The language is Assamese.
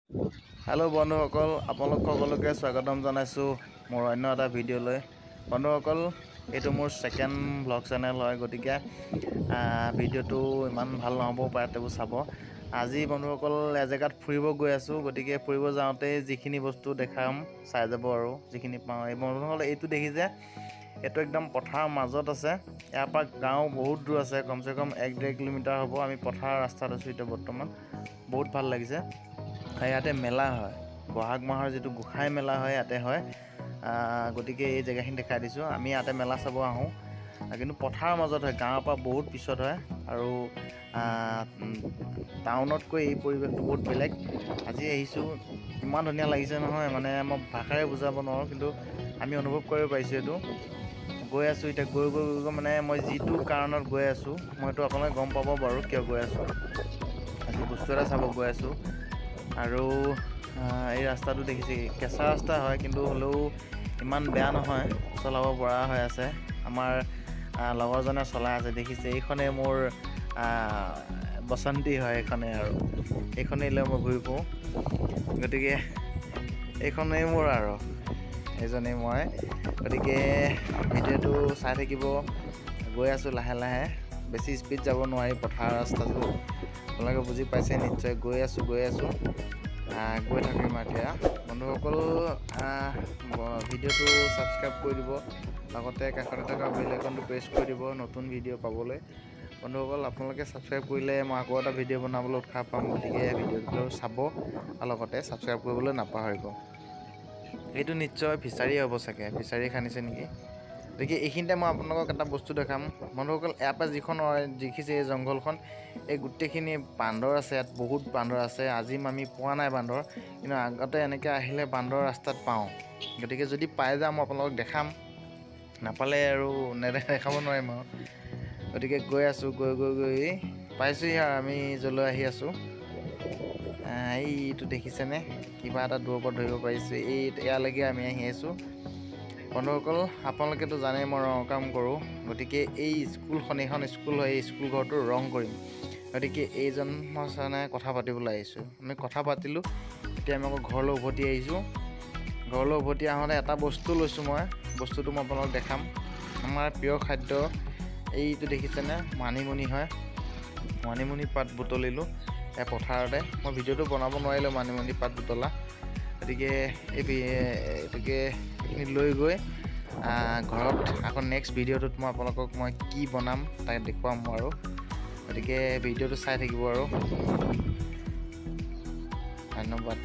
হেল্ল' বন্ধুসকল, আপোনালোক সকলোকে স্বাগতম জনাইছোঁ মোৰ অন্য এটা ভিডিঅ'লৈ। বন্ধুসকল, এইটো মোৰ ছেকেণ্ড ভ্লগ চেনেল হয়, গতিকে ভিডিঅ'টো ইমান ভাল নহ'বও পাৰে, তথাপিও চাব। আজি বন্ধুসকল, এজেগাত ফুৰিব গৈ আছোঁ, গতিকে ফুৰিব যাওঁতে যিখিনি বস্তু দেখাম চাই যাব আৰু যিখিনি পাওঁ। এই বন্ধুসকল, এইটো দেখিছে, এইটো একদম পথাৰৰ মাজত আছে। ইয়াৰ পৰা গাঁও বহুত দূৰ আছে, কমচে কম 1-1.5 কিলোমিটাৰ হ'ব। আমি পথাৰৰ ৰাস্তাত আছোঁ এতিয়া বৰ্তমান। বহুত ভাল লাগিছে। ইয়াতে মেলা হয়, বহাগ মাহৰ যিটো গোঁসাই মেলা হয়, ইয়াতে হয়। গতিকে এই জেগাখিনি দেখাই দিছোঁ। আমি ইয়াতে মেলা চাব আহোঁ, কিন্তু পথাৰৰ মাজত হয়, গাঁৱৰ পৰা বহুত পিছত হয় আৰু টাউনতকৈ এই পৰিৱেশটো বহুত বেলেগ। আজি আহিছোঁ, ইমান ধুনীয়া লাগিছে নহয়, মানে মই ভাষাৰে বুজাব নোৱাৰোঁ, কিন্তু আমি অনুভৱ কৰিব পাৰিছোঁ। এইটো গৈ আছোঁ এতিয়া, গৈ গৈ গৈ গৈ মানে মই যিটো কাৰণত গৈ আছোঁ, মইতো আপোনালোকে গম পাব বাৰু কিয় গৈ আছোঁ। আজি বস্তু এটা চাব গৈ আছোঁ। আৰু এই ৰাস্তাটো দেখিছে, কেঁচা ৰাস্তা হয়, কিন্তু হ'লেও ইমান বেয়া নহয়, চলাব পৰা হৈ আছে। আমাৰ লগৰজনে চলাই আছে, দেখিছে। এইখনেই মোৰ বসন্তী হয়, এইখনেই আৰু এইখনেই লৈ মই ঘূৰি ফুৰোঁ। গতিকে এইখনেই মোৰ আৰু এইজনেই মই। গতিকে ভিডিঅ'টো চাই থাকিব। গৈ আছোঁ লাহে লাহে, বেছি স্পীড যাব নোৱাৰি, পথাৰ ৰাস্তাটো আপোনালোকে বুজি পাইছে নিশ্চয়। গৈ আছোঁ, গৈ আছোঁ, গৈ থাকিম এতিয়া। বন্ধুসকল, ভিডিঅ'টো ছাবস্ক্ৰাইব কৰি দিব, লগতে কাষতে থকা বেল আইকনটো প্ৰেছ কৰি দিব নতুন ভিডিঅ' পাবলৈ। বন্ধুসকল, আপোনালোকে ছাবস্ক্ৰাইব কৰিলে মই আকৌ এটা ভিডিঅ' বনাবলৈ উৎসাহ পাম। গতিকে ভিডিঅ'টো চাব আৰু লগতে ছাবস্ক্ৰাইব কৰিবলৈ নাপাহৰিব। এইটো নিশ্চয় ফিচাৰী হ'ব চাগে, ফিচাৰী খান্দিছে নেকি? গতিকে এইখিনিতে মই আপোনালোকক এটা বস্তু দেখাম। বন্ধুসকল, ইয়াৰ পৰা যিখন দেখিছে, এই জংঘলখন, এই গোটেইখিনি বান্দৰ আছে। ইয়াত বহুত বান্দৰ আছে। আজি আমি পোৱা নাই বান্দৰ, কিন্তু আগতে এনেকৈ আহিলে বান্দৰ ৰাস্তাত পাওঁ। গতিকে যদি পাই যাওঁ, মই আপোনালোকক দেখাম, নাপালে আৰু দেখাব নোৱাৰিম আৰু। গতিকে গৈ আছোঁ, গৈ গৈ গৈ পাইছোঁহি আৰু আমি য'লৈ আহি আছোঁ। এইটো দেখিছেনে? কিবা এটা দূৰৰ পৰা ধৰিব পাৰিছোঁ। এই ইয়ালৈকে আমি আহি আছোঁ। বন্ধুসকল, আপোনালোকেতো জানেই মই ৰঙৰ কাম কৰোঁ। গতিকে এই স্কুলখন, এইখন স্কুল হয়, এই স্কুল ঘৰটো ৰং কৰিম। গতিকে এইজন মই কথা পাতিবলৈ আহিছোঁ। আমি কথা পাতিলোঁ, এতিয়া আমি আকৌ ঘৰলৈ উভতি আহিছোঁ। ঘৰলৈ উভতি আহোঁতে এটা বস্তু লৈছোঁ মই, বস্তুটো মই আপোনালোকক দেখাম। আমাৰ প্ৰিয় খাদ্য, এইটো দেখিছেনে? মানিমুনি হয়। মানিমুনি পাত বুটলিলোঁ এই পথাৰতে। মই ভিডিঅ'টো বনাব নোৱাৰিলোঁ মানিমুনি পাত বুটলা। গতিকে এই এইটোকে এইখিনি লৈ গৈ ঘৰত আকৌ নেক্সট ভিডিঅ'টোত মই আপোনালোকক মই কি বনাম তাক দেখুৱাম আৰু। গতিকে ভিডিঅ'টো চাই থাকিব আৰু ধন্যবাদ।